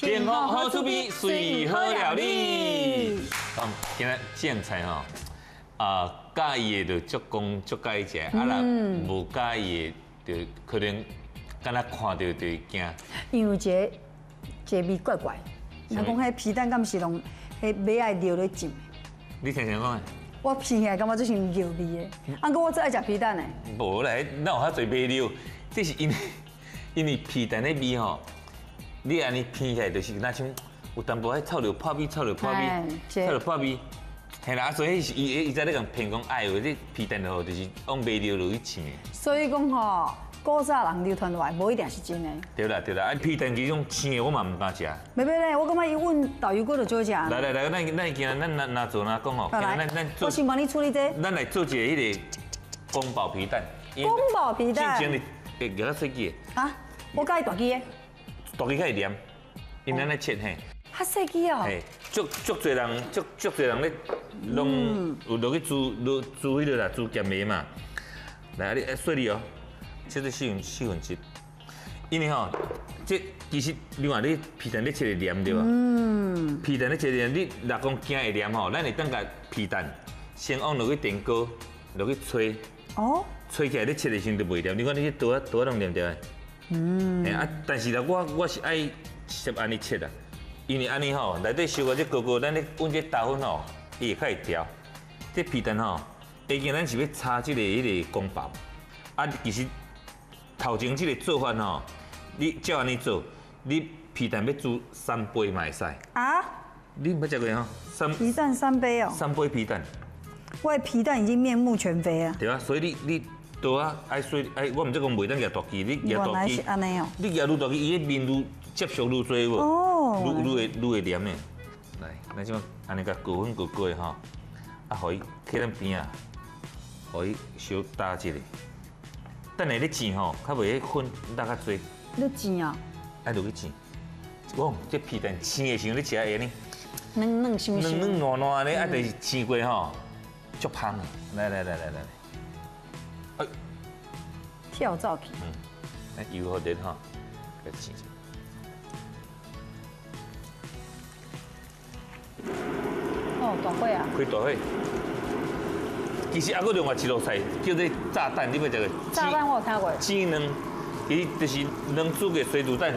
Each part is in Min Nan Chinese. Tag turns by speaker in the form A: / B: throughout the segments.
A: 健康好滋味，水好料理。今仔這樣菜吼，啊，佮意的就足講足佮意食，啊若無佮意的，就可能敢若看著就會驚。
B: 因為一個味怪怪，人講彼皮蛋敢是攏彼馬仔尿咧浸的？
A: 你聽啥講的？
B: 我闻起來感覺這像尿味的，啊，毋過我最愛食皮蛋的。
A: 無啦，哪有遐濟馬尿？這是因為皮蛋的味吼，你按呢闻起來就是若像有淡薄仔臭著破味，臭著破味，臭著破味。嘿啦，啊，所以是伊伊在咧共騙講，哎喲，這皮蛋吼就是往馬尿落去浸的。
B: 所以講吼，古早人流傳落來，無一定是真的。
A: 對啦對啦，啊皮蛋其實種生的我嘛毋敢食。
B: 袂袂咧，我感覺伊阮豆油果就最好食。
A: 來來來，咱今仔咱若若做若講吼，咱咱
B: 我先幫你處理這個。
A: 咱來做一個彼個宮保皮蛋。
B: 宮保皮蛋。
A: 之前你會舉較細支
B: 的。啊，我佮意大支的。
A: 大支較會黏，因為咱咧切嘿。
B: 較細支哦。
A: 嘿，足足濟人，足足濟人咧，攏有落去煮落煮彼個啦，煮鹹的嘛。來，啊你愛細膩哦，切做四分之一。因為吼，這其實你看你皮蛋咧切會黏對無？皮蛋咧切會黏，你若講驚會黏吼，咱會當共皮蛋先放落去電鍋，落去炊。哦。炊起來咧切的時陣就袂黏。你看你這刀仔刀仔攏黏著的。啊，但是啦，我是愛直接按呢切啦。因為按呢吼，內底燒個這糕糕，咱咧阮這豆粉吼，伊會較會調。這皮蛋吼，下間咱是欲炒這個彼個宮保。啊，其實頭前這個做法吼，你照按呢做，你皮蛋欲煮三杯嘛會使。
B: 啊？
A: 你毋捌食過吼？三
B: 皮蛋三杯哦。
A: 三杯皮蛋。
B: 我的皮蛋已經面目全非啊。
A: 對啊，所以你刀仔愛細愛，我毋知講袂當舉大支，你舉大支，你舉愈大支，伊个面愈接觸愈濟無？哦，愈愈會愈會黏的。來，咱這擺按呢共高粉高高的吼，啊，予伊放咱邊仔，予伊小打一下。等下咧煎吼，較袂彼粉落較濟。
B: 咧煎啊？
A: 愛落去煎。我這皮蛋生的時陣，你食會呢？
B: 軟軟鬆鬆。
A: 軟軟爛爛咧，啊，就是煎過吼，足芳的。來來來來來。哎，
B: 跳走去。
A: 嗯，油予熱吼，來煎。
B: 哦，大火啊！
A: 開大火。其實還閣另外一道菜叫做炸蛋，你捌食過？
B: 炸蛋我有聽過。
A: 煎卵，伊就是卵煮過水煮蛋。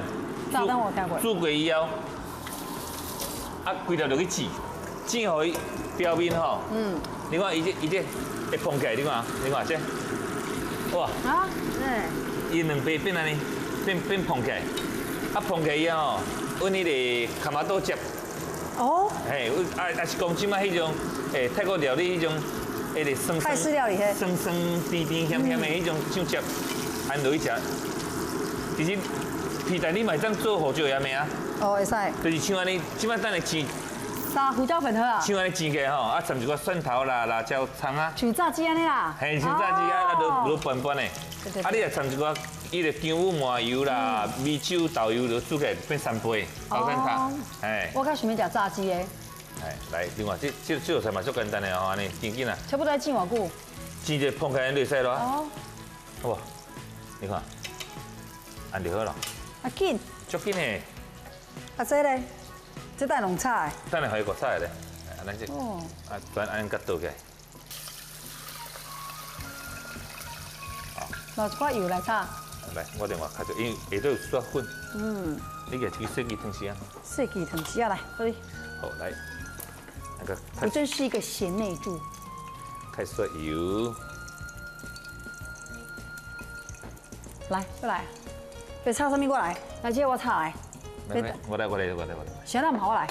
B: 炸蛋我有聽過。
A: 煮過以後，啊，規粒落去煎，煎予伊表面吼。你看伊這伊這會膨起來，你看，你看這，哇！
B: 啊，嗯。
A: 伊卵白變按呢，變變膨起來，啊膨起來以後吼，阮彼個卡瑪多汁。
B: 哦。
A: 嘿，啊啊是講這擺彼種，泰國料理彼種，彼個酸
B: 泰式料理嘿，
A: 酸酸甜甜鹹鹹的彼種醬汁，按落去食。其實皮蛋你嘛會當做胡椒鹽的啊。
B: 哦，會使。
A: 就是像按呢，這擺等下煎。
B: 撒胡椒粉好啊。
A: 像按呢煎起來吼，啊摻一寡蒜頭啦、辣椒、蔥啊。
B: 像炸雞按呢啦。
A: 嘿，像炸雞啊，啊落落拌拌的。啊，你若摻一寡，伊個薑母麻油啦、米酒、豆油，就煮起來變三杯高蛋塔。哎。
B: 我較想欲食炸雞的。
A: 哎，來，另外這道菜嘛足簡單的哦，按呢真緊啊。
B: 差不多煎偌久？
A: 煎者膨起來就會使咯。哦。哇，你看，按就好了。
B: 啊緊。
A: 足緊的。
B: 啊這咧，這等下弄炒的。
A: 等下予伊過炒的咧，啊，咱這，啊，轉按呢共倒起來。
B: 落一寡油來炒。
A: 來，我另外較少，因為下底有刷粉。你舉一支細支湯匙啊。
B: 細支湯匙啊，來，好。
A: 好，來，那個。
B: 我真是一個賢內助。
A: 開始油。
B: 來，過來，欲炒啥物我來，來這我炒來。
A: 我來，我來，我來，我來。
B: 行啦，毋好我來。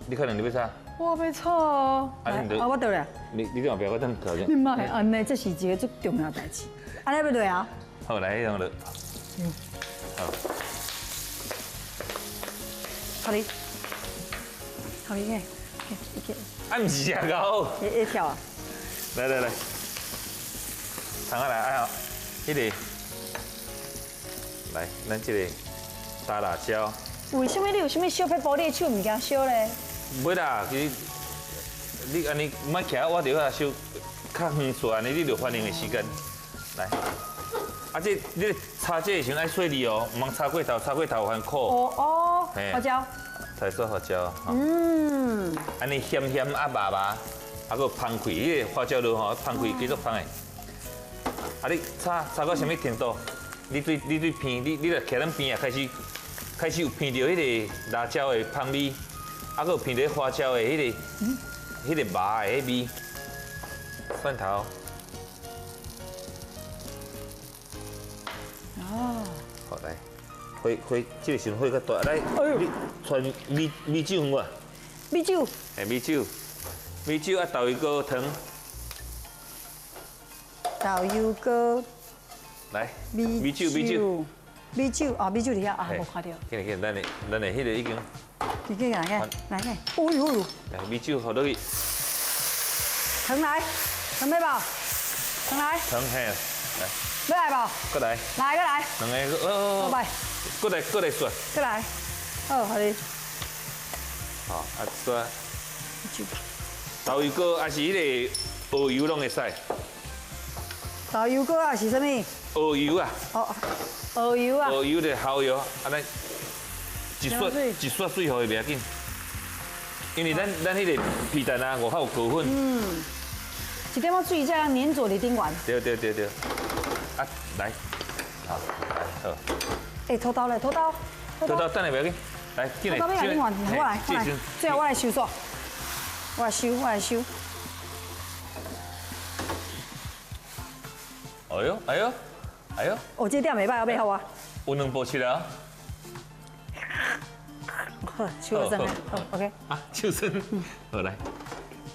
A: 你可能你欲炒？
B: 我欲炒。啊，我倒咧。
A: 你這後壁我等條件。
B: 你莫按呢，這是一個足重要代誌。按呢欲落啊？
A: 好，來，彼種落。好。
B: 好哩，好哩，去，去。
A: 啊，毋是啊，狗。
B: 會會跳啊？
A: 來來來，葱仔來，哎好，彼個，來，咱這個大辣椒。
B: 為啥物你有啥物小撇步，你的手毋驚燒咧？
A: 袂啦，其實你按呢莫徛我佇遐燒較遠處，按呢你就反應的時間。來，啊這你炒這的時陣愛細膩哦，毋通炒過頭，炒過頭犯苦。
B: 哦哦。花椒。
A: 菜沙花椒。嗯。按呢鹹鹹啊麻麻，啊閣芳氣，彼个花椒落吼，芳氣繼續芳的。啊，你炒炒到啥物程度？你對鼻，你若徛咱邊啊，開始有鼻著彼个辣椒的芳味，啊，閣有鼻著花椒的彼个麻的彼味。蒜頭。哦。好來，火火，這个時陣火較大，來，你汆米酒有無？
B: 米酒。
A: 嘿，米酒，米酒啊，豆油膏糖。
B: 豆油膏。
A: 來，米酒，米酒，
B: 米酒啊，米酒佇遐啊，無看著。
A: 緊緊，咱的彼个已經。
B: 已經來個，來個，哦呦呦。
A: 來，米酒予落去。
B: 糖來，糖欲無？糖來。
A: 糖嘿，來。
B: 欲來無？
A: 閣來。
B: 來，閣來。
A: 兩个，哦。
B: 拜。
A: 閣來，閣來涮。
B: 閣來。好，予你。
A: 好，啊涮。豆油膏抑是彼个蠔油攏會使。
B: 豆油膏啊是啥物？
A: 蠔油啊。
B: 哦，蠔油啊。
A: 蠔油就蠔油，按呢一撮一撮水予伊袂要緊，因為咱彼个皮蛋啊，外口有糊粉。
B: 嗯。一點仔水才黏著佇頂懸。
A: 對對對對。啊，來，好，來好。
B: 欸，土豆咧，土豆。
A: 土豆等下袂要緊，來進來。
B: 土豆欲來頂懸，我來，我來，最後我來收煞，我來收，我來收。
A: 哎呦，哎呦，哎呦！
B: 哦，這點袂䆀，欲予我。
A: 有兩步七啊。
B: 好，手酸，好，OK。
A: 啊，手酸，好來，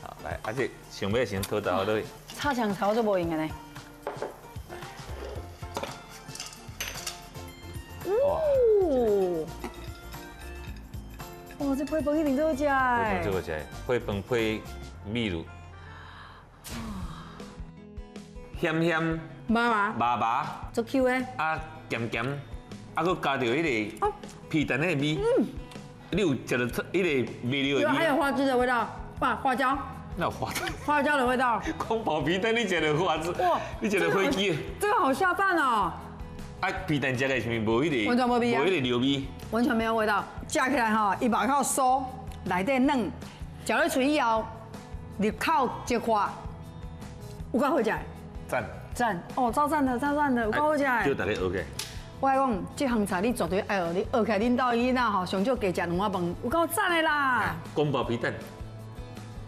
A: 好來，啊這上尾先土豆落去。
B: 炒香炒足無閒的呢。哇！哦，這配飯一定足好食的。
A: 配飯足好食的，配飯配米滷。鹹鹹。
B: 麻麻。
A: 麻麻。
B: 足 Q 的。
A: 啊，鹹鹹，啊，閣加著彼个皮蛋彼个味。嗯。你有食著彼个味料的味？
B: 有，還有花枝的味道，花椒。
A: 哪有花椒？
B: 花椒的味道。
A: 講包皮蛋，你食著花枝？哇！你食著火雞。
B: 這個好下飯哦。
A: 啊，皮蛋食起來是毋是無彼个？
B: 完全無味啊。
A: 無彼个料味。
B: 完全沒有味道。食起來吼，伊外口酥，內底軟，食落喙以後，入口即化，有夠好食。
A: 讚。
B: 讚哦，超讚的，超讚的，有夠好食的。
A: 叫大家學起來。
B: 我來講，這項菜你絕對愛學，你學起來，恁兜囡仔吼上少加食兩碗飯，有夠讚的啦。
A: 宮保皮蛋。